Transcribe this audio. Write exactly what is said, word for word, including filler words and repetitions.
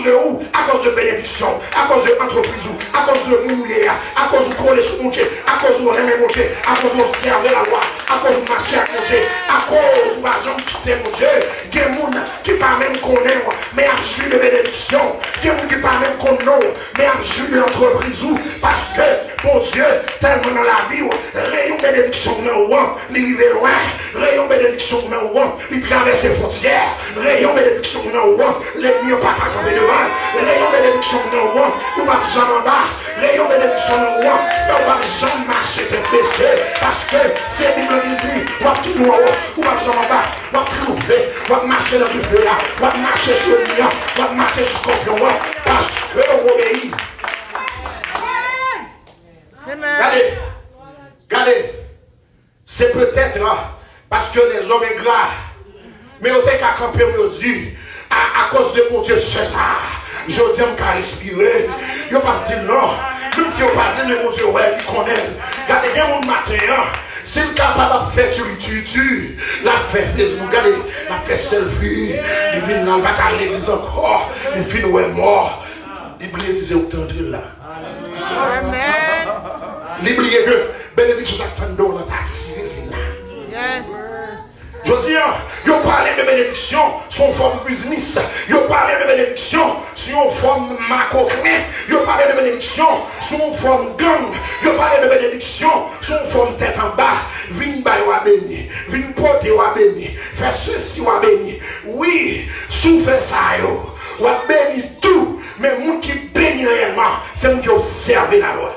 de ou, akoz de benediksyon, akoz de antrepriz ou, akoz de moun ou ye a, akoz ou kole sou Bondye, akoz ou renmen Bondye, akoz ou obsève lalwa, akoz ou mache ak Bondye, akoz ou pa janm kite Bondye. Gen moun ki pa menm konnen w, men y ap jwi de benediksyon. Gen moun ki pa menm konn non w, men y ap jwi de antrepriz ou, paske Bondye tèlman nan lavi w, reyon benediksyon nan ou an, li rive lwen. Reyon benediksyon nan ou an, li travèse fwontyè. Reyon benediksyon nan ou an, lènmi an pa ka kanpe devan l. Reyon benediksyon nan ou an, ou p ap janm anba. Reyon benediksyon nan ou an, fè ou p ap janm mache tèt bese, paske se Bib lan ki di, w ap toujou anwo, ou p ap janm anba. W ap twouve, w ap mache nan dife a, w ap mache sou lènmi an, w ap mache sou skòpyon an, paske w obeyi. Gade, gade, se petèt paske lèzòm engra, men yo te ka kanpe pou yo di, a, akoz de Bondye sè sa a, jodi a m ka respire. Yo p ap di l non, menm si yo pa di l, men Bondye wè, li konnen l. Gade, gen moun maten an, si l kapab ap fè tiri tiri tiri, l ap fè Facebook, gade, l ap fè selfie, li vin la, l pa ka al legliz ankò, li fin wè mò. Li bliye si se ou k te antre l la. Amèn. Li bliye ke benediksyon sa k t anndan w lan t atire l vin la. Yes. Jodi a, yo pale de benediksyon sou yon fòm biznis. Yo pale de benediksyon sou yon fòm makoklen. Yo pale de benediksyon sou yon fòm gang. Yo pale de benediksyon sou yon fòm tèt anba. Vin bay w a beni. Vin pote w a beni. Fè sesi w a beni. Wi, si w fè sa yo, w ap beni tou. Men moun ki beni reyèlman, se moun ki obsève lalwa.